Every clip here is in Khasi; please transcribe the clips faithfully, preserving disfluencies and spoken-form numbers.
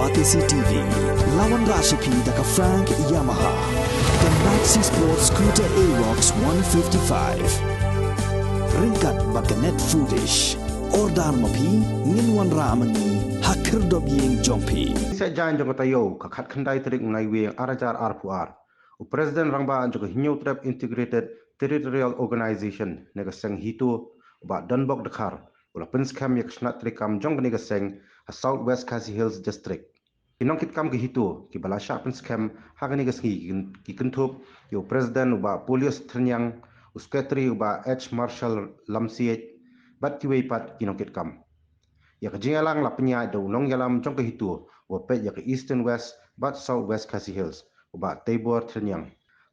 Batesi T V, la wanrah sha phi da ka Frank Yamaha, ka Maxi Sport Scooter Aerox one fifty-five. Ryngkat bad ka Net Foodish. Order ma phi, ngin wanrah ma ngi ha khyrdop ïing jong phi. Seh jaiñ jong ka taïew, ka khatkhyndai tarik u Naiwieng ar hajar arphew ar, u President Rangbah jong ka Hynñiewtrep Integrated Territorial Organization ne ka seng HITO, u Bah Donbok Dkhar, u la pynskhem ïa ka shnat treikam jong kane ka seng ha South West Khasi Hills District. Ki nongkitkam ka HITO kiba la shah pynskhem ha kane ka sngi ki kyn-, ki kynthup ïa u President u Bah Polius Tyrniang, u Secretary u Bah H Marshall Lamsiej, bad kiwei pat ki nongkitkam. Ïa ka jingïalang la pynïaid da u nongïalam jong ka HITO uba peit ïa ka Eastern West bad South West Khasi Hills, u Bah Teibor Tyrniang.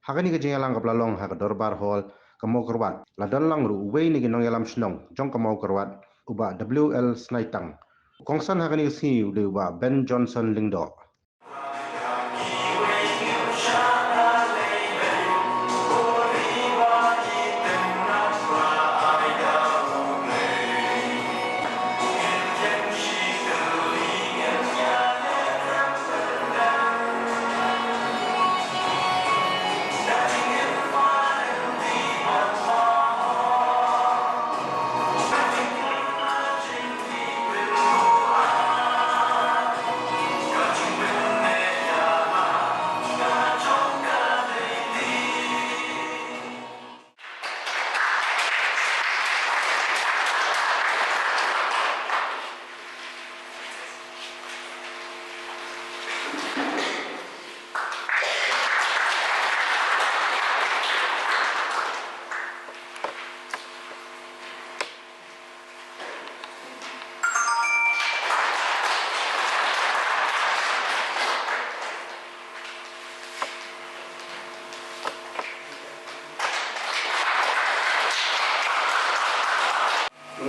Ha kane ka jingïalang kaba la long ha ka Dorbar Hall ka Mawkyrwat, la don lang ruh uwei na ki nongïalam shnong jong ka Mawkyrwat, u Bah W L Snaitang. U kongsan ha kane ka sngi u dei u Bah Ben Johnson Lyngdoh.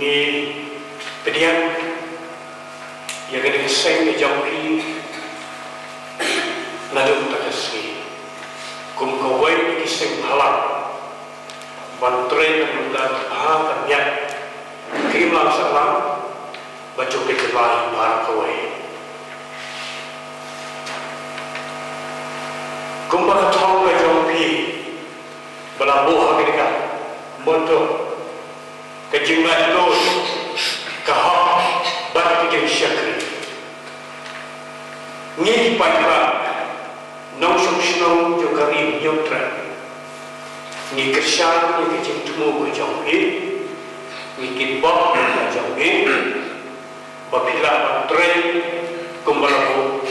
Ngi pdiang ïa kane ka seng ka jong phi naduh mynta ka sngi kum kawei na ki seng bhalang ban trei na ka bynta ka bha ka miat ka imlang sahlang bad jong ka jylla baroh kawei. Kumba ka thong ka jong phi ba la buh ha kane ka motto, ka jinglaitluid, ka hok bad ka jingshakri. Ngi ki paidbah nongshong shnong jong ka Ri Hynñiewtrep, ngi kyrshan ïa ka jingthmu ka jong phi, ngi kitbok ïa ka jong phi ba phi lah ban trei kumba la buh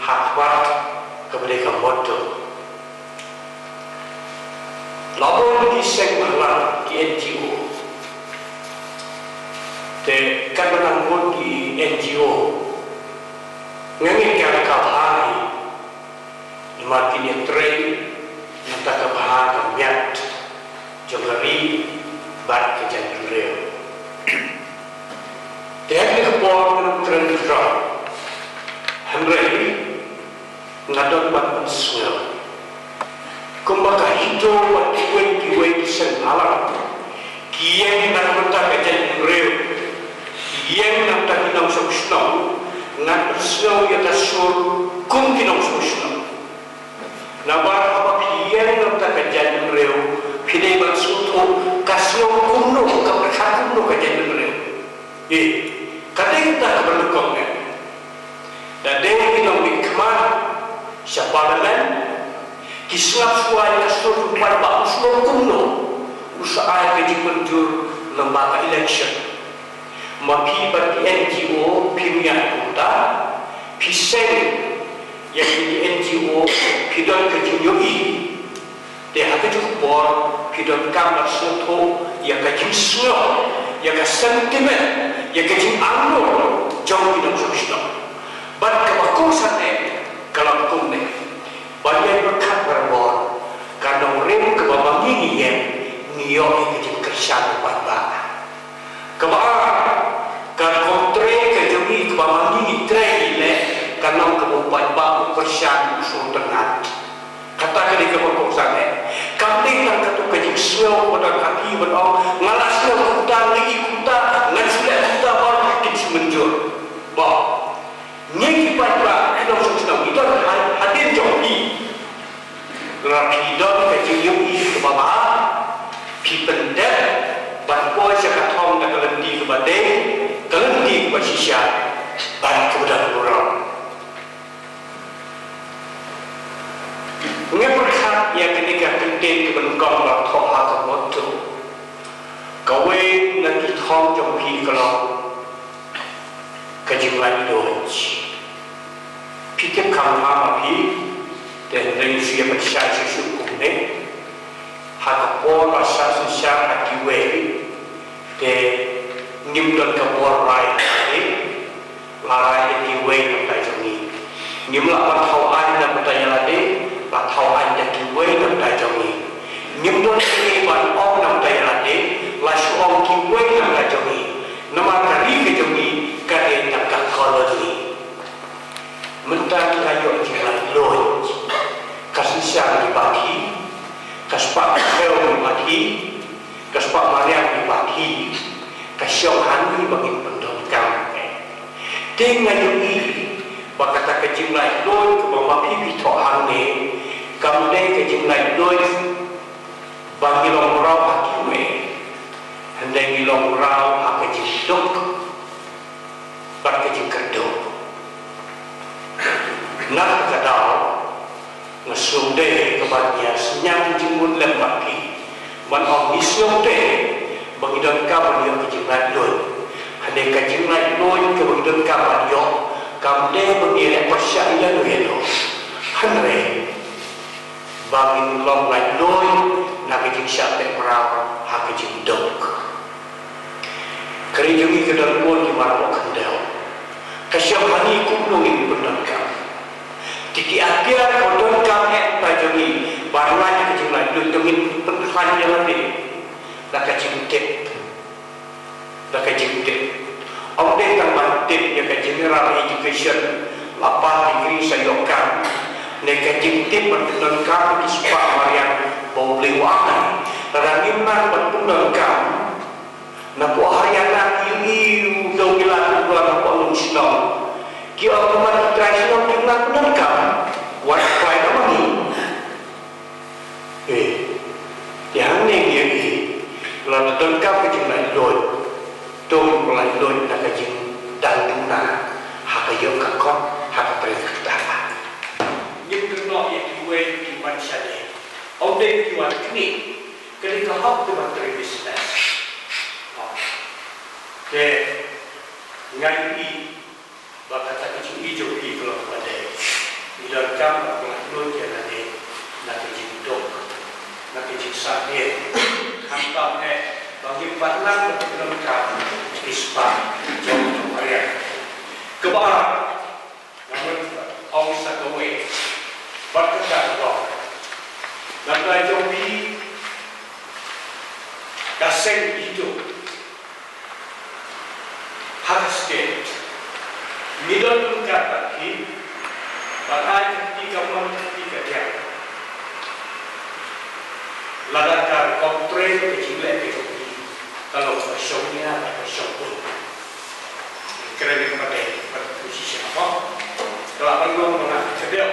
ha khmat kaba dei ka motto. La bun ki seng bhalang, ki N G O. Te katba nang bun ki N G O, nga ngeit ka la ka bha hi. Namar kin ïatrei na ka bynta ka bha ka miat jong ka ri bad ka jaitbynriew. Te ha kane ka por ngan ym kren drok, hynrei nga don ban pynsngew kumba ka HITO bad kiwei kiwei ki seng bhalang ki ïeng na ka bynta ka jaitbynriew, ki ïeng na ka bynta ki nongshong shnong. Ngan pynsngew ïa ka sur kum ki nongshong shnong. Namar haba phi ïeng na ka bynta ka jaitbynriew, phi dei ban sngewthuh ka sngew kumno, ka pyrkhat kumno ka jaitbynriew. Ïa, ka dei kata kaba nyngkong eh. Da dei ki nongmihkhmat sha Parliament, ki sngap shuwa ïa ka sur jong u paidbah, u sngew kumno, u sa ai ka jingmynjur lyngba ka election. Ma phi bad ki N G O phim ïaid kumta, phi seng ïa ki N G O, phi don ka jingïohi. Te ha kajuh ka por phi donkam ban sngewthuh ïa ka jingsngew, ïa ka sentiment, ïa ka jingangnud jong ki nongshong shnong. Bad kaba kongsan eh ka long kumne. Ban ïai pyrkhat barabor, ka nongrim kaba ma ngi ngi ïeng, ngi ïoh ïa ka jingkyrshan paidbah. Kaba ar, ka kongtrei ka jong ngi kaba ma ngi ngi trei leh, ka long kaba u paidbah u kyrshan, u sngewtynnat. Kata ka dei kaba kongsan eh. Kam dei tang katto ka jingsngew ba don ha phi ban ong, nga la sngew kumta, nga i kumta, ngan shu leh kumta, ba kin shu mynjur. Ba ngi ki paidbah, Ba phi don ka jingïohi kaba bha, phi pyndep ban poi sha ka thong da ka lynti kaba dei, ka lynti kaba shisha, bad kaba don burom. Nga pyrkhat ïa kane ka kyntien kaba nyngkong ba thoh ha ka motto. Kawei na ki thong jong phi ka long ka jinglaitluid. Phi tip kham bha ma phi, te hynrei shu ïa pynshai shuh shuh kumne. Ha ka por ba sah synshar ha kiwei, te ngim don ka bor rai lade, la rai da kiwei na ka bynta jong ngi. Ngim lah ban thaw aiñ na ka bynta ïa lade, la thaw aiñ da kiwei na ka bynta jong ngi. Ngim don ei ei ban ong na ka bynta ïa lade, la shu ong kiwei na ka bynta jong ngi. Namar ka ri ka jong ngi ka dei tang ka koloni. Mynta ngi la ïoh jinglaitluid. Ka synshar ngi bad hi, ka spah ka thew ngi bad hi, ka spah mariang ngi bad hi, ka shong ha ngi ba ngin pyndonkam. Te nga ïohi ba kata ka jinglaitluid kaba ma phi phi thoh hangne, kam dei ka jinglaitluid ba ngi long mraw ha kiwei, hynrei ngi long mraw ha ka jingduk bad ka jingkyrduh. Na kata ka daw, nga sngewdei kaba ngi ïa sngewthuh jingmut lem bad phi, ban ong ngi sngewdei ba ngi donkam ban ïoh ka jinglaitluid. Hynrei ka jinglaitluid kaba ngi donkam ban ïoh kam dei ba ngi leh pyrshah ïa no ïa no, hynrei ba ngin long laitluid na ka jingshah pynmraw ha ka jingduk. Ka ri jong ngi ka don bun ki mar ba khyndew. Ka shong ha ngi kumno ngin pyndonkam. Te ki atiar ka donkam eh ba jong ngi ban lait ka jinglaitluid, to ngin pynkhlaiñ ïa lade da ka jingtip. Da ka jingtip. Ym dei tang ban tip ïa ka general education, la pass degree sa ïoh kam. Ne ka jingtip ban pyndonkam ki spah mariang ba U Blei u ai. Lada ngim nang ban pyndonkam, na poh Haryana ki ïohi u dong ïalam u dong na poh nong shnong. Ki ong kumne, ki trai shnong kim nang pyndonkam. Wat phai na ma ngi. Eh, te hangne ngi ïohi, lada donkam ka jinglaitluid, to ngin laitluid na ka jingdang duna ha ka ïing ka kot, ha ka trei ka ktah. Ngim kynnoh ïa kiwei ki wan shane. Ym dei ki wan knieh, ka dei ka hok ki wan trei business. Te nga ïohi ba kata ka jingïohi jong phi ka long ba dei. Ngi donkam ban laitluid ïa lade na ka jingduk, na ka jingsahthied. Khamtam eh ba ngim pat nang ban pyndonkam ki spah jong u mariang. Kaba ar, nga mut ban ong sa kawei. Bad kata ka long, na ka bynta jong phi, ka seng Idu ha ka state, ngi don ryngkat bad phi ban ai ka kti kamon ka kti kadiang. Lada ka rukom trei ka jingleh ka jong phi ka long ka shong nia bad ka shong un. Kren ïa kaba dei bad ka shisha ba ka lah ban long ba nga ka dei.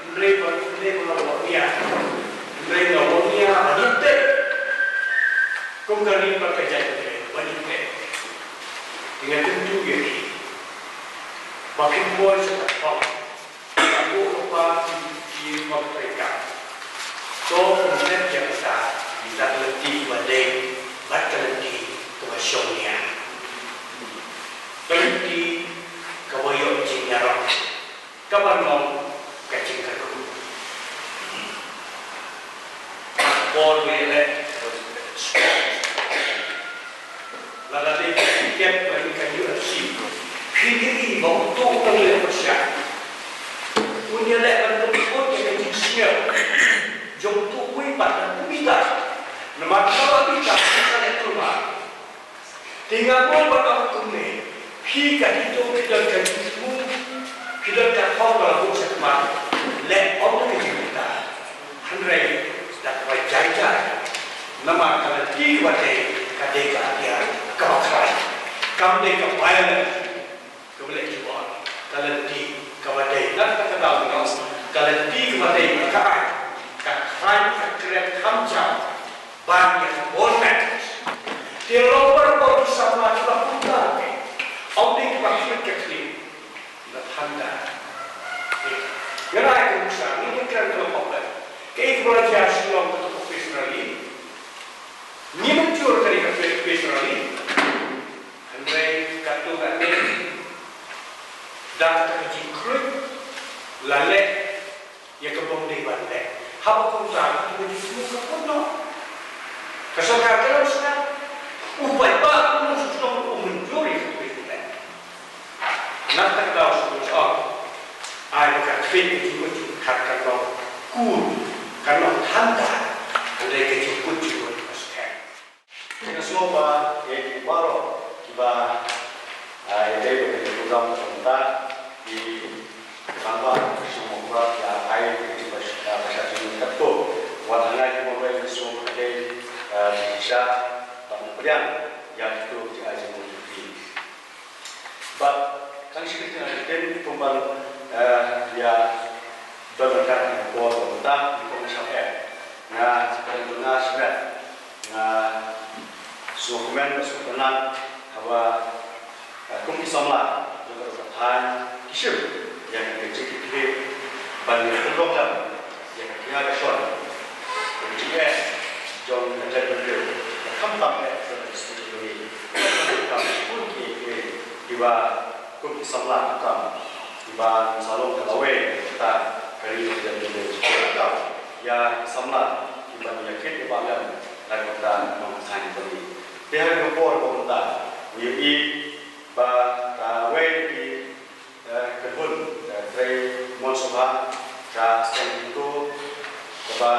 Hynrei ba, hynrei ba nga wan nia, hynrei nga wan nia ba ïa teh. Kum ka ri bad ka jaitbynriew ba ïa teh. Te nga kyntu ïa phi ba phin poi sha ka thong, ka buh lypa ki, ki bym trei kam. To pynlong ïa kata, ïa ka lynti kaba dei bad ka lynti kaba shong nia. Ka lynti kaba ïoh jingïarap. Kaba long ka jingkyrkhu. Paul ba ïaleh, lada dei ka cricket lane ka U F C, phi ïohi ba uto u nongleh pyrshah un ïaleh ban pynkut ïa ka jingsngew jong uto uwei pat, da u bita. Namar lada bita, ka leh kulmar. Te nga mut ban ong kumne, phi ka HITO phi don ka jingthmu, phi don ka thong ba la buh shakhmat, leh ym da ka jingmyntoi, hynrei da kaba jai jai. Namar ka lynti kaba dei, ka dei ka atiar kaba khraw. Kam dei ka violence kaba leh jubor. Ka lynti kaba dei, na kata ka daw nga ong, ka lynti kaba dei ba ka ai, ka Thaiñ ka kren kham jam ban ïa ka bor matters. Te long barabor ki samla kiba kumta te. Ym dei kiba khmih ka khlieh. Kiba than da. Nga rai ka nuksa, ngi kren ka long pop. Kaei kaba la jia ha Shillong kato ka peace rally. Ngi mynjur ka dei ka peace rally. Hynrei kato ka dei da kata ka jingkhluit la leh ïa ka bym dei ban leh. Haba kumta, ngi dei sngewthuh ka pynlong. Ka sorkar ka long sngap. U paidbah u long sngewthuh, u mynjur ïa ka pynlong. Na kata ka daw sngewthuh, ai ba ka khlieh ka jingkut jingkhat kan long kur, kan long than da, hynrei ka jingkut jingkut ka skhem. Nga sngew ba ïa ki baroh kiba, ah, ïadei bad kane ka program ka mynta, ki ban ba ka shnong Mawkyrwat ïa ai ka jingpynshitom, ah, pynshai jingmut katto. Wat ha nga ki Mawlai nga sngew ba ka dei, ah, ka jingshisha bad nga pdiang ïa kito ki ai jingmut jong ki. Bad tang shi kyntien kyntien kum ban, eh, ïa don ryngkat ha ka por ba mynta, kum shah eh. Nga, kyrteng jong nga Shimet. Nga sngewkmen bad sngewtynnat haba, eh, kum ki samla jong ka thaiñ ki shim ïa ka jingkitkhlieh ban ïa pynlong lem ïa ka khia ka shon, ka jingeh jong ka jaitbynriew, ka khamtam eh jong ka district jong ngi. Ka khamtam shibun kiei kiei kiba kum ki samla ki kam, kiba sa long ka lawei kata ka ri ka jaitbynriew. Ïa ki samla kiba ïa kit ïa ba lem na kata ka thaiñ jong ngi. Te ha ka por ba mynta ngi ïohi ba kawei ki eh, kyrhun, eh, trei mon sabha, ka seng HITO, kaba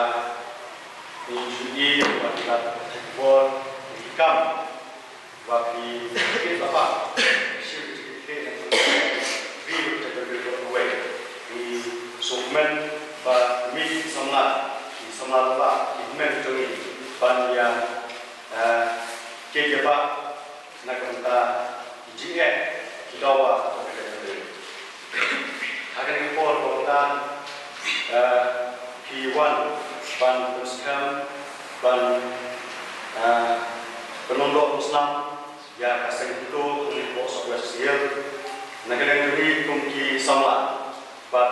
ngi ju ïohi ba ki la thait bor, ki kam, ba ki kit ba, shim ki kit, ri ka kyrhun wei. Ngi sngewkmen ba ngi samla, ngi samla ba, ki hynmen jong ngi, ban ïa, eh, kit ïa ba, na ka bynta ki jingeh ki dawa ka jong ka jaitbynriew. Ha kane ka por ba mynta, eh, phi wan ban pynskhem, ban, eh, pynlong doh pynslem ïa ka seng HITO ha kane ka por South West Khasi Hills. Na ka liang jong ngi kum ki samla bad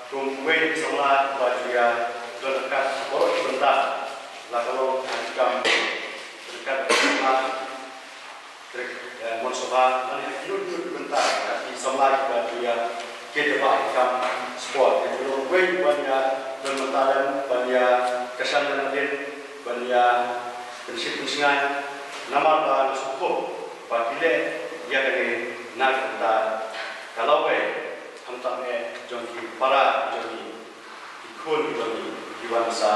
kum uwei na ki samla ba ju ïa don ryngkat ha baroh ki bynta, la ka long ha ki kam ryngkat bad ki samla, eh, mon sabha, lane ha kino kino ki bynta, ha ki samla kiba ju ïa kit ïa ba ha ki kam sport. Te ju long uwei ban ïa don bynta lem, ban ïa kyrshan lem hadien, ban ïa pynshit pynshngaiñ, namar ba nga sngewthuh ba ki leh ïa kane na ka bynta ka lawei, khamtam eh jong ki para jong ngi, ki khun jong ngi, ki wan sa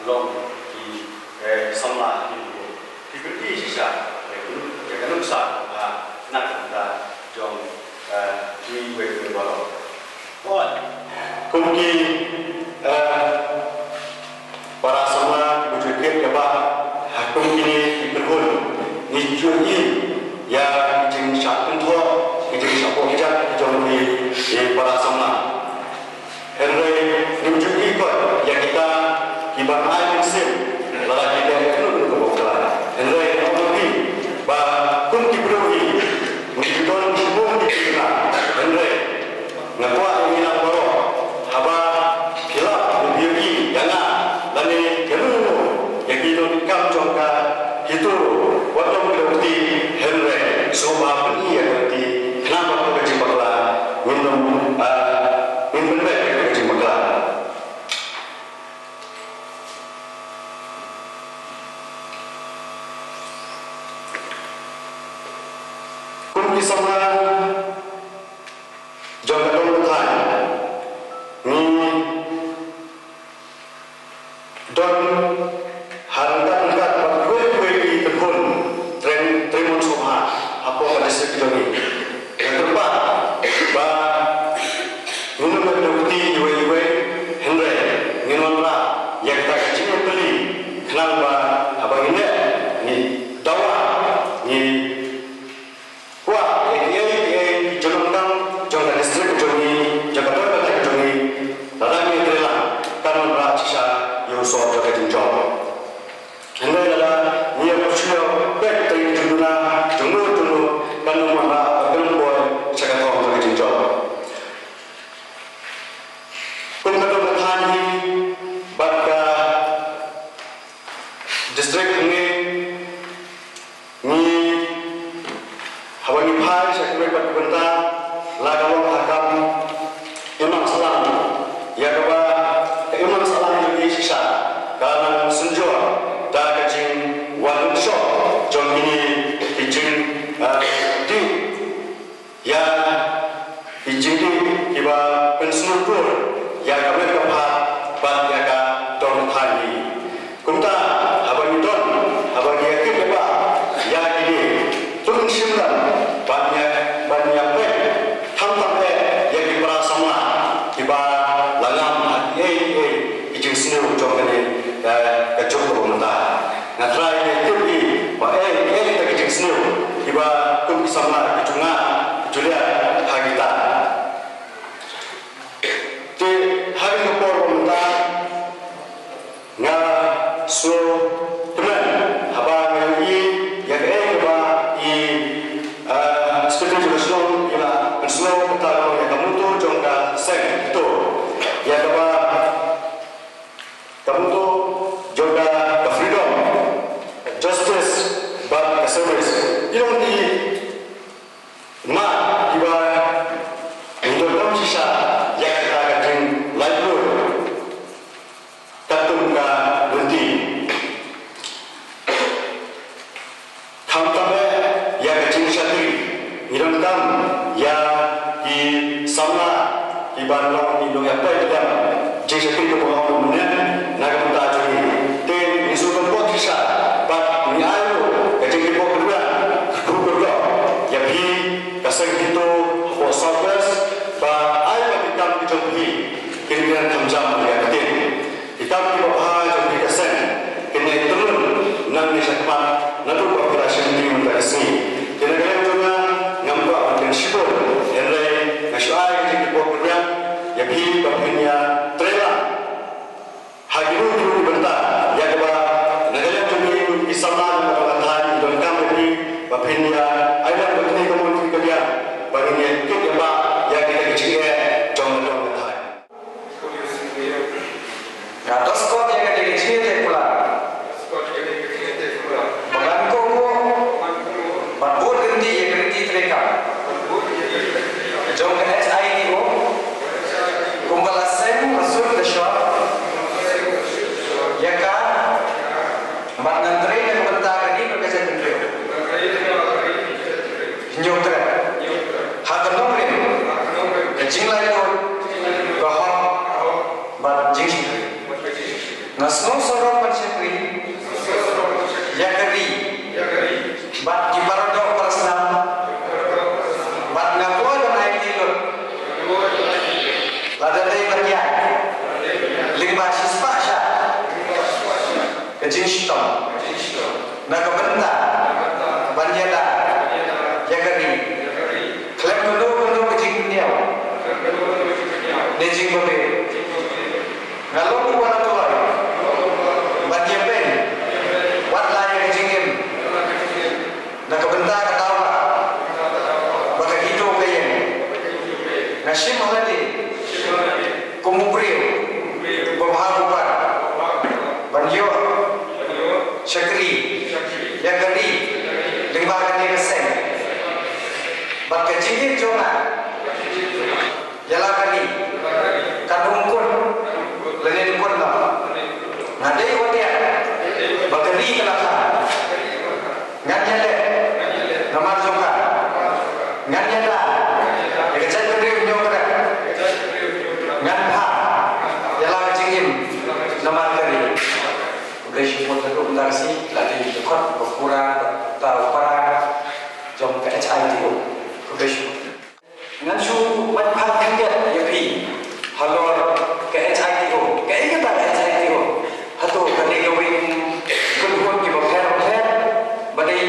long ki, eh, samla ha ki. Ki kyrti shisha, eh, ka nuk-, ka nuksa ba na ka bynta jong, eh, kiwei kiwei baroh. Kum ki, eh, para samla kiba ju kit ïa ba ha kum kine ki kyrhun, ngi ju ïohi ïa ki jingshah kynthoh, ki jingshah pohjat jong ki, ki para samla. Hynrei ngim ju ïohi kot ïa kita kiba ai mynsiem lada ki leh kano kano ka bakla. Hynrei nga ong ïa phi ba kum ki briew hi ngi ju don shibun ki jingkynnoh. Hynrei nga kwah ïa ngi lang baroh, haba phi lap, phi ïohi ïa nga lane ïa no no ïa ki nongkitkam jong ka HITO, wat nym kdew kti, hynrei sngewbha pyni ïa ka lynti, khnang ba ka jingbakla ngin nym, ah, ngin pynbeit ïa ka jingbakla. Kum ki samla jong ka dong ka thaiñ, ngi don ha ryngkat ryngkat bad kiwei kiwei ki kynhun trei, trei mon sngewbha hapoh ka district jong ngi. Nga kyrpad ba ngin ym leh kdew kti iwei iwei, hynrei ngin wanrah ïa kata ka jingïatylli khnang ba haba ngin leh, ngi dawa, ngi kwah ïa kiei kiei ki jingdonkam jong ka district jong ngi, jong ka dong ka thaiñ jong ngi, lada ngi trei lang, kan wanrah shisha ïa u soh. La ka long ha ka kam imlang sahlang, ïa kaba ka imlang sahlang jong ngi shisha ka la nang synjor da ka jingwan shoh jong kine ki jing, eh, dih, ïa ki jingdih kiba pynsngewnguh ïa ka met ka phad bad ïa ka dong thaiñ. Kumta, haba ngi don, haba ngi ïa kit ïa ba ïa kine, to ngin shim lem ban ïa, ban ïa peit khamtam eh ïa ki para samla kiba la ngam ha kiei kiei ki jingsniew jong kane, eh, ka juk kaba mynta. Nga trai ïa kit ïa ba eh eh kita ki jingsniew kiba kum ki samla ki ju ngam ki ju liat ha kita. Te ha kane ka por ba mynta nga sngewthuh haba nga ïohi ïa kaei kaba i, ah, Secretary General Shillong i la pynsngew, kata ka long ïa ka motto jong ka seng, to ïa kaba ka motto jong ka, ka freedom, justice bad ka service. I long i ma iba ngi donkam shisha ïa kata ka jinglaitluid katkum ka lynti. Khamtam eh ïa ka jingshakri, ngi donkam ïa ki samla kiban long, ki long ïa peit ïa jingshakri kaba long mynne na ka bynta jong ngi. Te ngi sngewthuh shisha bad ngi ai ruh ka jingkyrpad kyrpad kyrpad ïa phi ka seng HITO hapoh South West ba ai ba ki kam ki jong phi kin kren kham jam ïa ka ktien. Ki kam kiba bha jong phi ka seng kin ïai tyrlun nangne shakhmat naduh ba phi la shim lynti mynta ka sngi. Te na ka liang jong nga ngam kwah ban kren shibun, hynrei nga shu ai ka jingkyrpad kyrpad ïa phi ba phin ïa trei lang ha kino kino ki bynta ïa kaba na ka liang jong ngi kum ki samla jong ka dong ka thaiñ, ngi donkam ïa phi ba phin ïa ai lang bad kine ka mon kine ka liang ba ngin ïa kit ïa ba ïa kita ki jingeh jong ka dong ka thaiñ. Nga doskot ïa kane ka jingïathuhkhana ba ngan kohnguh ban bud ryntih ïa ka riti treikam jong ka HITO kumba la seng la sut la shor ïa ka, bad ngan trei na ka bynta ka ri bad ka jaitbynriew. Hynñiewtrep, ha ka nongrim, ka jinglaitluid, ka hok bad jingshakri. Nga sngewsarong ban shakri ïa ka ri bad ki paradoh parasnam, bad nga kloi ban aiti lut lada dei ban ïaid lyngba shispah shah ka jingshitom na ka bynta ban ïada ïa ka ri khlem kano kano ka jingpynïaw ne jingbabe. Nga long uba la kloi ban ïabeiñ wat la ïa ka jingim na ka bynta ka daw ba ka HITO ka ïeng. Nga shim ha lade kum u briew uba bha uba ban ïoh shakri ïa ka ri lyngba kane ka seng. Bad ka jingïeit jong nga ïa la ka ri kan ym kut lane dei kut noh. Nga dei wat ïa ba ka ri ka la kha. Ngan ïaleh namar jong ka. Ngan ïada ïa ka jaitbynriew hynñiewtrep. Ngan phah ïa la ka jingim namar ka ri. Khublei shibun. Haduh mynta ka sngi la dei dkhot ba pura ta u para jong ka HITO. Khublei shibun. Ngan shu wad phai khyndiat ïa phi halor ka HITO. Kaei kata ka HITO? Hato ka dei kawei ka kynhun kiba pher pher ba dei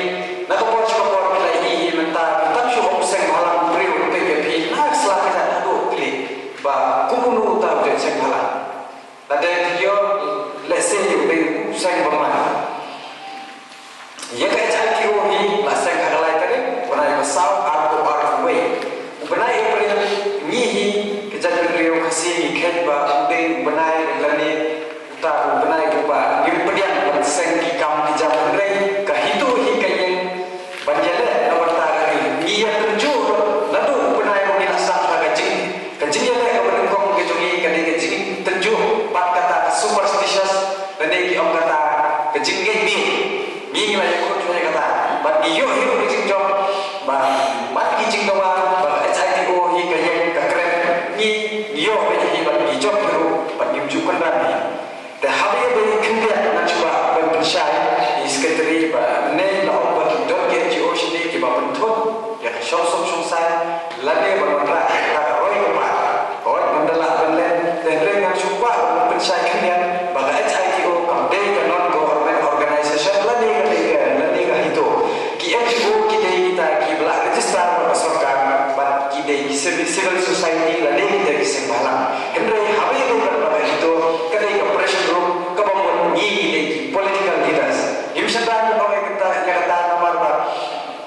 na ka por sha ka por phi la ïohi hi mynta phi tang shu ong seng bhalang briew, peit ïa phi na ka sla ka jait, hato phi leh ba kumno uta u dei seng bhalang? Lada phi ïoh lehse u dei u seng bymman. Ïa ka HITO hi la seng ha ka lai tarik u bnai ba saw arphew arphew wei. U bnai April ngi hi ka jaitbynriew Khasi ngi khet ba u dei u bnai lane uta u bnai uba ngim pdiang ban seng ki kam ki jam, hynrei ka HITO hi ka ïeng ban ïaleh na ka bynta ka ri. Ngi ïa pynjur naduh u bnai ba ngi la Ka jingïaleh kaba nyngkong ka jong ngi ka dei ka jingtynjuh bad kata ka superstitious, lane ki ong kata ka jingngeit ngi. Ngi ngi la ïakhun ïa kata. Bad ngi ïoh hi ruh ka jingjop ba, bad ki jingdawa ba ka H I T O hi ka ïeng ka kren. Ngi ngi ïoh hi bad ngi jop hi ruh bad ngim ju kynran hi. Te haba ïadei khyndiat ngan shu kwah ban pynshai ïa i secretary ba ne la ong ba ki don ki N G O shane kiba pynthut ïa ka shongsuk shongsaiñ lane ban wanrah ïa ka roi ka par. Hooid, ngan da lah ban leh, te hynrei ngan shu kwah ban pynshai khyndiat ba ka H I T O kam dei ka non government organization lane ka dei ka, lane ka HITO. Ki N G O ki dei kita kiba la register bad ka sorkar bad ki dei ki civil, civil society lane ki dei ki seng bhalang. Hynrei haba ïadei bad ka HITO ka dei ka pressure group kaba mut ngi ki dei ki political leaders. Ngim shym dei ban ong ïa kata, ïa kata namar ba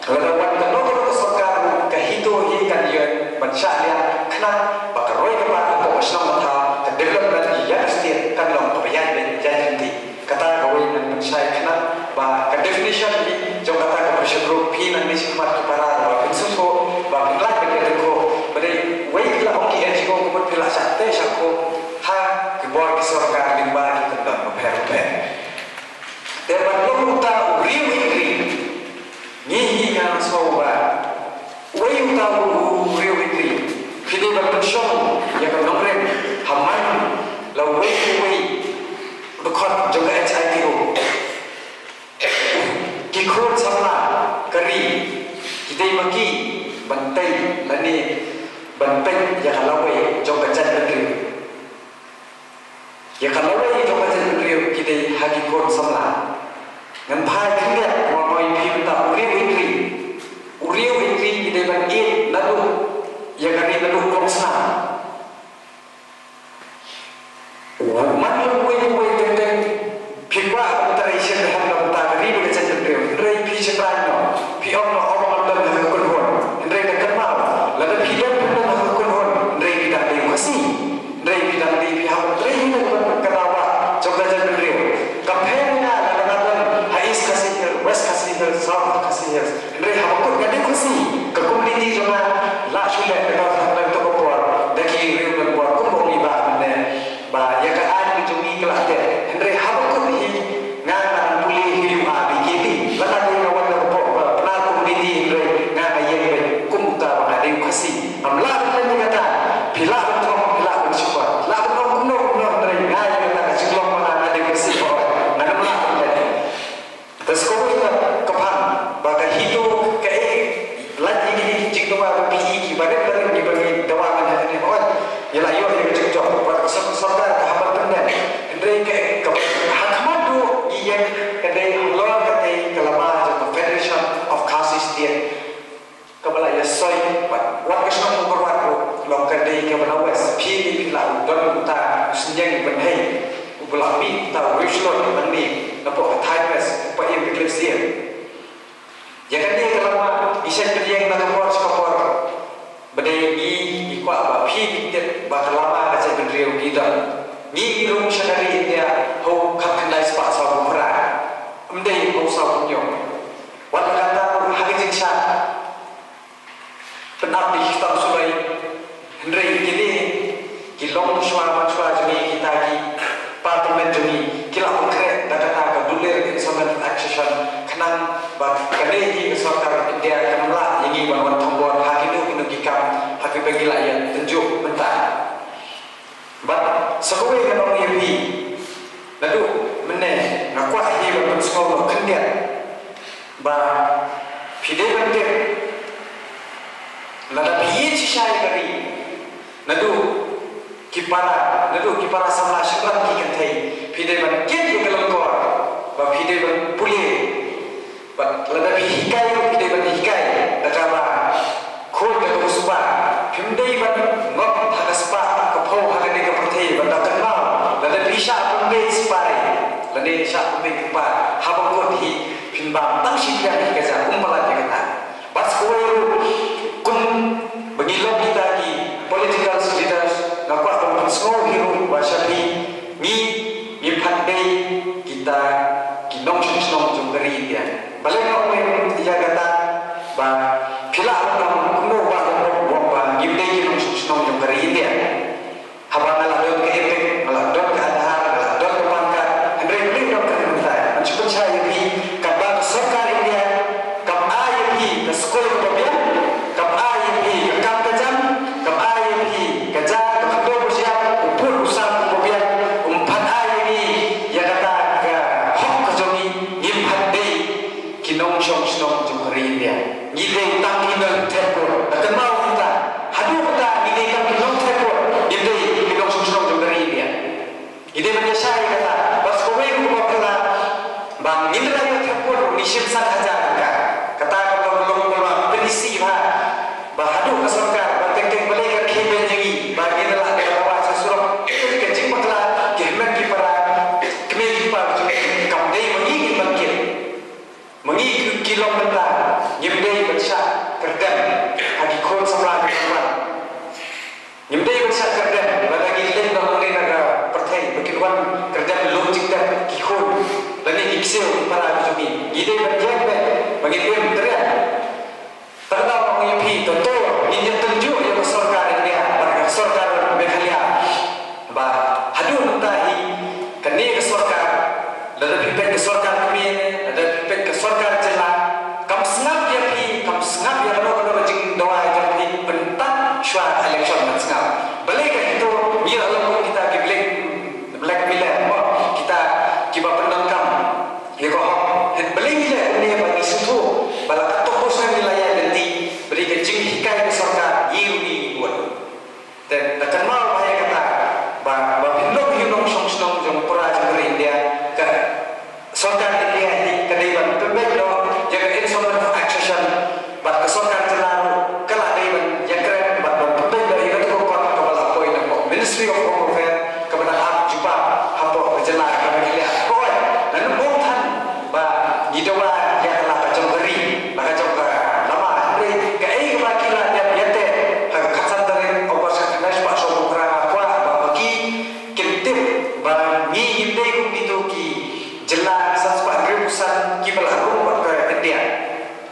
lada wan kano kano ka sorkar ka HITO hi kan ïoh ban shah liang khnang ba ka roi ka par hapoh ka shnong ka thaw, ka development ïa ka state kan long kaba ïaid beit ïaid ryntih. Kata kawei ngan pynshai khnang ba ka definition hi jong kata ka pressure group phi nangne shakhmat ki para ba phin sngewthuh ba phin lait ban ïatyngkhuh. Ba dei wei phi la ong ki N G O ka mut phi la shah tei shah khuh ha ki bor ki sorkar lyngba ki kyndon bapher bapher. Te ban long uta u riew hynriew. Ngi hi nga sngew ba wei uta u riew hynriew. Phi dei ban pynshong ïa ka nongrim ha man la wei wei dkhot jong ka H I T O. Ki khun samla ka ri ki dei ma ki ban tei lane ban peit ïa ka lawei jong ka jaitbynriew. Ïa ka lawei jong ka jaitbynriew ki dei ha ki khun samla. Ngan phai khyndiat mo mo ïa phi mynta u riew hynriew. U riew hynriew ki dei ban ïeit naduh ïa ka ri naduh khongsnam. Man la uwei uwei teng teng phi kwah ban trei shisien ha ka bynta ka ri bad ka jaitbynriew. Hynrei phi shynrang noh. Phi ong noh, ong ba ngam don ha ka kynhun. Hynrei da kynmaw lada phi don phi don ha ka kynhun hynrei phi dang dei u Khasi. Hynrei phi dang dei phi hap ban trei hi na ka dawa jong ka jaitbynriew. Ka pher ïa nga lada nga don ha East Khasi Hills, West Khasi Hills, South Khasi Hills. Hynrei haba kut nga dei u Khasi, ka community jong nga la shu leh ka dang ha ka por da ki riew don bor kum ba ong i bah mynne ba ïa ka aiñ ka jong ngi ka la teh. Hynrei haba kut hi nga ngan pule hi u A B K P. Lada dei nga wan na ka por ba pynah community hynrei nga nga ïeng beit kum uta ba nga dei u Khasi. Ngam lah ban ïeng kata. Phi lah ban thong, phi lah ban shukor, lah ban ong kumno kumno hynrei nga ïeng kata ka jinglong ba nga nga dei u Khasi ba nga ngam lah ban ïeng. Te sngewbha ka phang ba ka HITO ka e lait ïa kine ki jingdawa ba phi i ki barit barit kiba ngi dawa ngan ha kane, hooid ngi la ïoh ïa ka jingjop bad ka sor-, sorkar ka hap ban pyndep. Hynrei ka, ka ha khmat duh ngi ïeng ka dei halor katei ka lama jong ka Federation of Khasi State. Kaba la ïa soi bad wat ka shnong Mawkyrwat ruh long ka dei kaba la west. Phi dei phi la u don uta u synñiang u bynhei uba la mih uta u riewshlur nangne napoh ka thaiñ west u Paiem Wycliffe Syiem. Ïa kane ka lama ngi shait pynïeng na ka por sha ka por. Ba dei ngi, ngi kwah ba phi phin tip ba ka lama ka jaitbynriew ngi don. Ngi ngi rung sha ka ri India ha u khatkhyndai spah sawphew phra. Ym dei ha u sawphew hynñiew. Wat la kata ruh ha ka jingshah pynap ïa ki ktam suloi. Hynrei kine ki long shuwa man shuwa jong ngi, kita ki pa tymmen jong ngi ki la pynkhreh da kata ka dulir Insolvent Act Session khnang ba kane hi ka sorkar India kan ym lah ïa ngi ban wan thombor ha kino kino ki kam ha kiba ngi la ïa tynjuh mynta. Bad sa kawei ngan ong ïa phi, naduh mynne nga kwah ïa phi ban pynsngew noh khyndiat ba phi dei ban tip, lada phi ïeit shisha ïa ka ri, naduh ki para, naduh ki para samla shynrang ki kynthei, phi dei ban kit ïa ka lyngkor ba phi dei ban pule. Bad lada phi hikai ruh phi dei ban hikai da kaba khuid da kaba suba. Phim dei ban ngop ha ka spah ka phew ha kane ka pyrthei bad da kynmaw lada phi shah pynbeit sipai lane shah pynbeit kpa haba kut hi phin bam tang shi pliang hi ka jaka kum palat ïa kata. Bad sa kawei ruh kum ba ngi long kita ki political leaders nga kwah ban pynsngew hi ruh ba sha phi ngi, ngi pat dei kita ki nongshong shnong jong ka ri India. Balei nga ong ïa kata ba phi lah ban ong kumno ba ong ba ngim dei ki nongshong shnong jong ka ri India. Kin wan kyrdan lum jingtep ki khun lane ki ksiew ki para ki jong ngi. Ngi dei ban ïeng beit ba ngin im triang. Tang da ma ngi ïa phi to to ngin ïa tynjuh ïa ka sorkar India bad ka sorkar Meghalaya. Ba haduh mynta hi kane ka sorkar, lada phi peit ka sorkar kmie ne lada phi peit ka sorkar jylla, kam sngap ïa phi, kam sngap ïa kano kano ka jingdawa jong phi pyntat shuwa election, kam sngap. Balei ka HITO, ngi la long kum kita ki black, blackmailer mo, kita kiba pyndonkam ïa ka hok. Balei ngi leh kumne? Ba ngi sngewthuh ba la katto katne snem ngi la ïaid lynti, ba dei ka jinghikai ka sorkar ngi ruh ngi bun. Te da kynmaw ba ïa kata ba, ba phin long hi nongshong shnong jong para jong ka ri India, ka sorkar India hi ka dei ban pynbeit noh ïa ka Instrument of Accession, bad ka sorkar jylla ruh ka la dei ban ïakren bad ban pynbeit noh ïa kata ka kot kaba la poi na ka Ministry of Home Affairs kaba dang ap jubab hapoh ka jylla ka Meghalaya. Ko oi, lano bym than ba ngi dawa ïa ka la ka jong ka ri, la ka jong ka lama, hynrei kaei kaba ki la dep ïateh ha ka khatsan tarik August ka khyndai spah sawphew phra, nga kwah ba ma ki kin tip ba ngi ngim dei kum kito ki jylla san spah hynriewphew san kiba la rung bad ka India.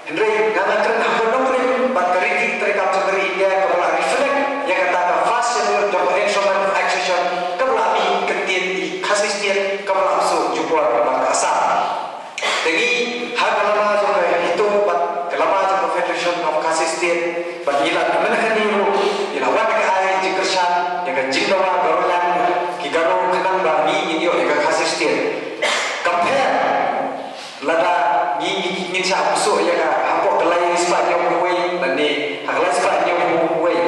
Hynrei nga nga kren ha ka nongrim bad ka riti treikam jong ka ri India kaba la reflect ïa kata ka first schedule jong ka Instrument of Accession kaba la mih kyntien ïa Khasi State kaba la shu jubor bad ka Assam. Te ngi ha ka lama jong ka HITO bad ka lama jong ka Federation of Khasi State bad ngi la mynta kane ruh ngi la wan ka ai jingkyrshan ïa ka jingdawa Garoland ki Garo khnang ba ngi ngin ïoh ïa ka Khasi State. Compare lada ngi, ngi, ngin shah pynsuh ïa ka hapoh ka lai spah hynñiewphew wei lane ha ka lai spah hynñiewphew wei.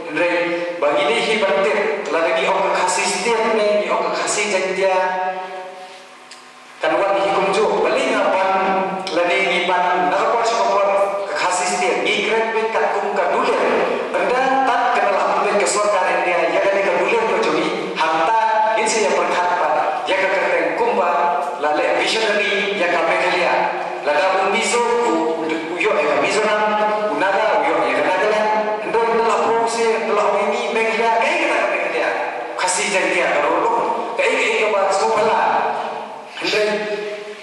Hynrei ba ngi dei hi ban tip lada ngi ong ka Khasi State ne ngi ong ka Khasi Jaiñtia, kan wan hi kumjuh. Balei nga ban lane ngi ban na ka por sha ka por ka Khasi State ngi kren beit katkum ka dulem. Ynda tad ka la pynbeit ka sorkar India ïa kane ka dulem ka jong ngi, hangta ngin sa ïa pyrkhat pat ïa ka kyrteng kumba la leh visionary ïa ka Meghalaya. Lada u Mizo u, u, u ïoh ïa ka Mizoram, u Naga u ïoh ïa ka Nagaland. Hynrei ynda la pynbeit, ynda la ong ïa ngi Meghalaya, kaei kata ka Meghalaya? Khasi Jaiñtia ka ruh, kaei kaei kaba sngewphylla. Hynrei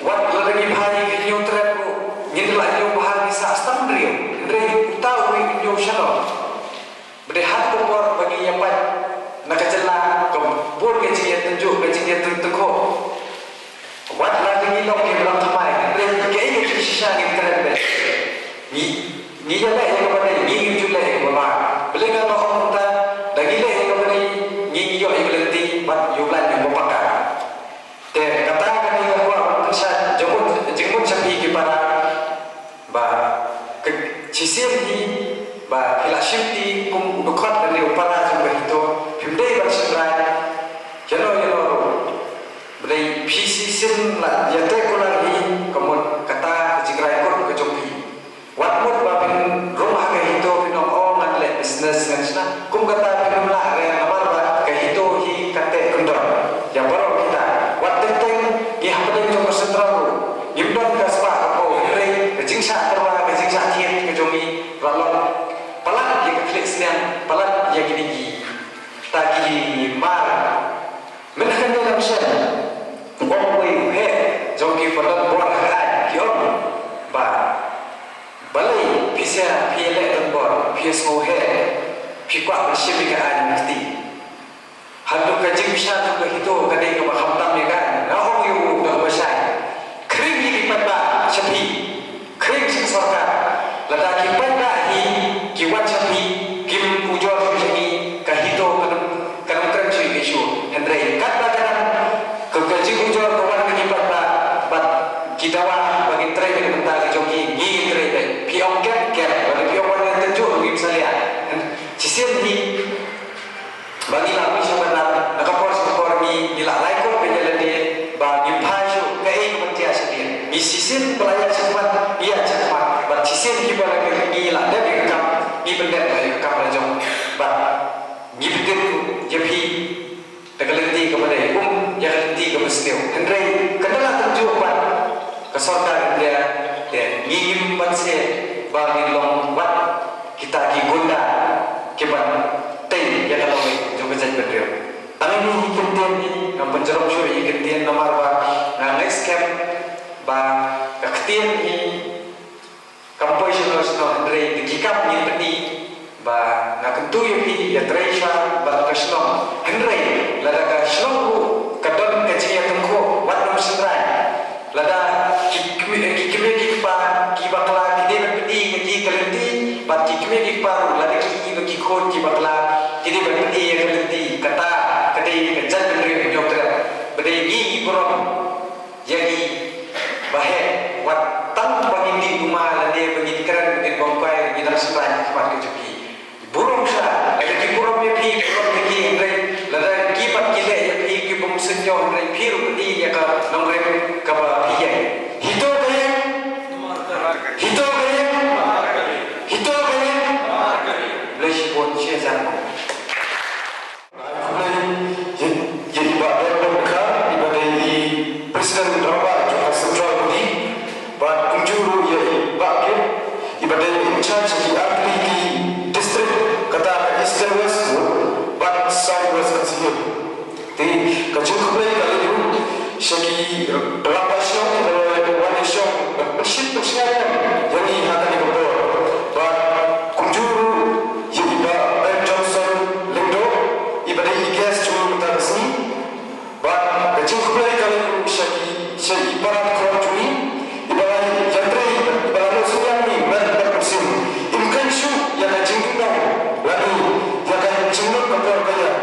wat lada ngi bha ïa ki hynñiew tyrrep ruh, ngin lah ïa u bha ngi sah stam hynriew. Hynrei uta uwei u hynñiew shano? Ba dei ha ka por ba ngi ïa pait na ka jylla ka bun ka jingïatynjuh, ka jingïatynjuh. Wat lada ngi long ki ba long thymmai, hynrei kaei ka jingshisha ngin kren beit? Ngi, ngi ïaleh ïa kaba dei, ngi ngim ju leh ïa kaba bha. Balei nga ong kumta? Da ngi leh ïa kaba dei, ngi, ngi ïoh ïa ka lynti bad ïa u Blei uba paka. Te kata kane nga kwah ban pynshai jingmut, jingmut sha phi ki para, ba ka shisien hi ba phi la shimti kum u dkhot lane u para jong ka HITO, phim dei ban shynrai ïano ïano ruh. Ba dei phi shisien la ïateh kular hi, ka mut kata ka jingrai kut ka jong phi. Wat mut ba phin rung ha ka HITO phin ong, o, ngan leh business ngan shna. Kum kata phin ym lah re namar ba ka HITO hi ka teh kyndon. Ïa baroh kita. Wat teng teng ngi hapdeng jong ka Central ruh ngim don ka spah ka phew, hynrei ka jingshah tyrwa, ka jingshah thied ka jong ngi la long palat ïa ka khlieh sniang, palat ïa kine kita ki mar. Mynta kane lam shen, u ong uwei u heh jong ki ba don bor ha ka aiñ, ki ong ba, balei phi sa, phi ïaleh don bor, phi ïasngew heh, phi kwah ban shim ïa ka aiñ kti. Haduh ka jingbishar jong ka HITO ka dei kaba khamtam ïa ka aiñ. Nga ong ïa u da kaba shai, khring ïa ki paidbah sha phi. Khring sha ka sorkar. Lada ki paidbah hi ki wan sha phi, kim ujor shuh sha ngi, ka HITO kan ym, kan ym kren shuh ïa ka issue. Hynrei katba ka dang, ka, ka jingujor ka wan na ki paidbah bad ki dawa ba ngin trei beit na ka bynta ka jong ki, ngi ngin trei beit. Phi ong kem, kem. Lada phi ong wan ngan tynjuh, ngim salia. Shisien hi ba ngi la mih sha ban lar, na ka por sha ka por ngi, ngi la lai kor beit ïa lade ba ngim phai shuh, kaei kaban jia sha phi. Ngi shisien ba la ïaid shakhmat, ngi ïaid shakhmat. Bad shisien kiba la, ngi la dep ïa ka kam, ngi pyndep ïa ka kam la jong. Bad ngi pyndep ïa phi da ka lynti kaba dei, um ïa ka lynti kaba sniew. Hynrei ka dang la tynjuh pat ka sorkar India, te ngi ngim banse ba ngin long wat kita ki gunda kiban tei ïa ka lawei jong ka jaitbynriew. Tang ine hi kyntien hi. Ngam pynjrong shuh ïa ki ktien namar ba nga ngeit skhem ba ka ktien hi kam poi shano shano, hynrei da ki kam ngin pyni ba nga kyntu ïa phi ïatrei sha bad ka shnong. Hynrei lada ka shnong ruh ka don ka jingïatyngkhuh, wat nym shynrai. Lada ki kmie, ki kmie ki kpa ki bakla ki dei ban pyni ïa ki ka lynti, bad ki kmie ki kpa ruh lada ki ïohi ba ki khun ki bakla ki dei ban pyni ïa ka lynti, kata ka dei ka jaitbynriew hynñiewtrep ba dei ngi ngi burom ïa ki. Ba heh, wat tang ba ngin dih duma lane ba ngin kren, ba ngin bam kai, ngin dang shynrai ha khmat ka jong ki. Burom sha, lada ki burom ïa phi, burom ïa ki, hynrei lada ki pat ki leh ïa phi ki bym sngewthuh, hynrei phi ruh pyni ïa ka nongrim kaba phi ïeng. Hi to ka ïeng. Hi to ka ïeng. Hi to ka ïeng. Khublei shibun, shi hajar. Khublei ïa, ïa i Bah Don Don Kha, iba dei i President rangbah jong ka Central Body, bad kumjuh ruh ïa i Bah Kip, iba dei in charge ki artylli ki district, kata ka Eastern West, bad South West Khasi Hills. Te ka jingkhublei ka la ïoh sha ki rangbah shnong kiba la wan ïashong ban pynshit pynshngaiñ ïa ngi ha kane ka por. Bad kumjuh ruh ïa i Bah Ben Johnson Lyngdoh, iba dei i guest jong ngi mynta ka sngi. Bad ka jingkhublei ka la ïoh sha ki, sha i para khun jong ngi, iba la ïatrei, iba la ïoh synñiang ïa ngi met bad mynsiem. Im kheiñ shuh ïa ka jingduna lane ïa ka jinglut ka por ka ïa.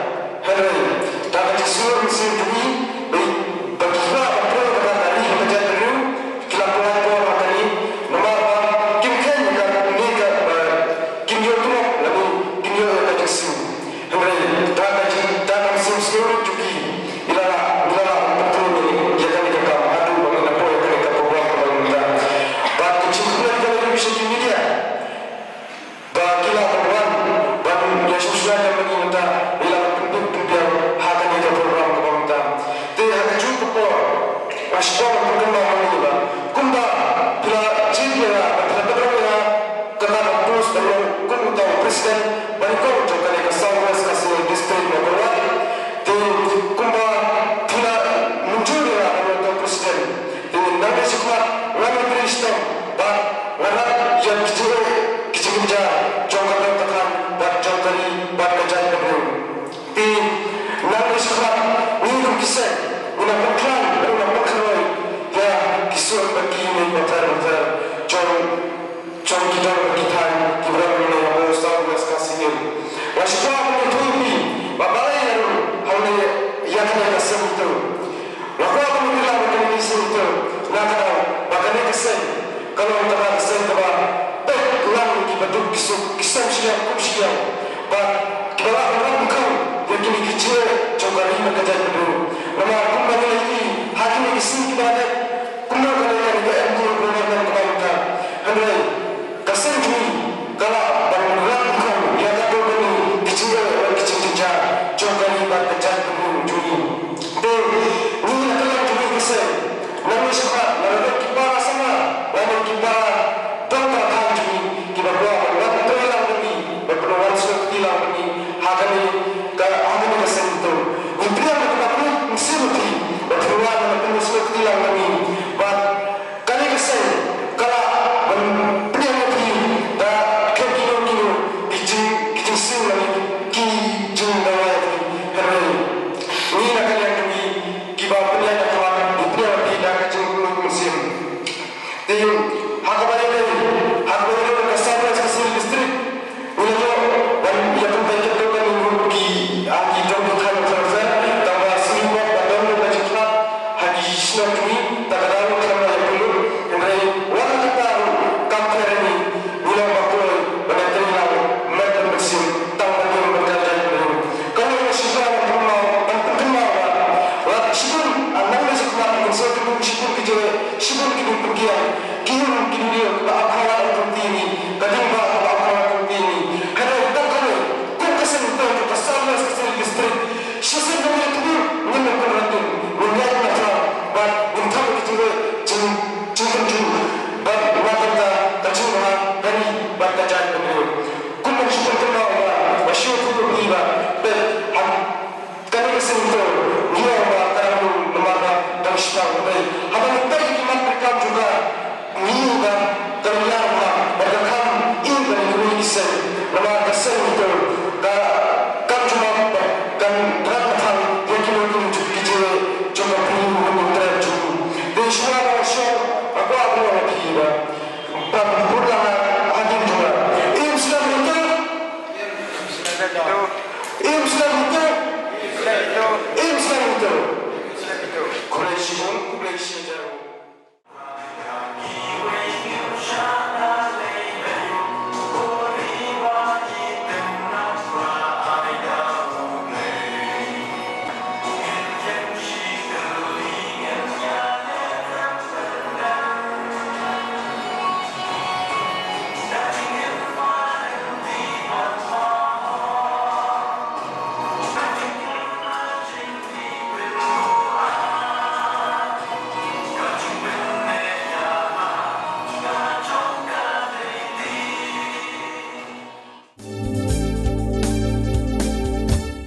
Hynrei da ka jingsngew mynsiem jong ngi, ba ki, ba ki khlad ban trei kata ka ri ka jaitbynriew, ki la pynlait por ha kane, namar ba kim kheiñ ïa kane ka, ba kim ïoh tulop lane kim ïoh ïa ka jingsiew. Hynrei da ka jing, da ka mynsiem sngewrit jong ki, ngi la lah, ngi la lah ban pyntrei ïa kane ka kam haduh ba ngi la poi ïa kane ka program kaba mynta. Bad ka jingkhublei ka la ïoh sha ki media. Ba ki la wan ban ïa sngewsih ïa ngi mynta, ïa la pynbiang pynbiang ha kane ka program kaba mynta. Te ha kajuh ka por, nga shu kwah ban pynkynmaw ïa ngi ba kumba phi la jied ïa nga, ba phi la pynrem ïa nga, kata ka post ban long kum uta u president ba nyngkong jong kane ka South West Khasi Hills District Mawkyrwat. Te kumba phi la mynjur ïa nga ban long uta u president. Te nangne shakhmat ngan ïatrei shitom bad ngan ïarap ïa ki jingeh ki jingkynjah jong ka dong ka thaiñ bad jong ka ri bad ka jaitbynriew. Te nangne shakhmat ngi kum ki seng ngi la pynkhlaiñ bad ngi la pynkhroi ïa ki sur bad ki ïing bapher bapher jong, jong ki dong bad ki thaiñ kiba don hangne ha South West Khasi Hills. Nga shu kwah ban ïathuh ïa phi ba balei nga rung hangne ïa kane ka seng ïa phi. Nga kwah ban ïathuh ïa kane ka seng ïa phi na ka daw ba kane ka seng ka long kata ka seng kaba peit lang ïa kiba duk ki suk, ki sem shiliang kum shiliang bad kiba lah ban rung kham ïa kine ki jingeh jong ka ri bad ka jaitbynriew. Namar kumba ngi la ïohi ha kine ki sien kiba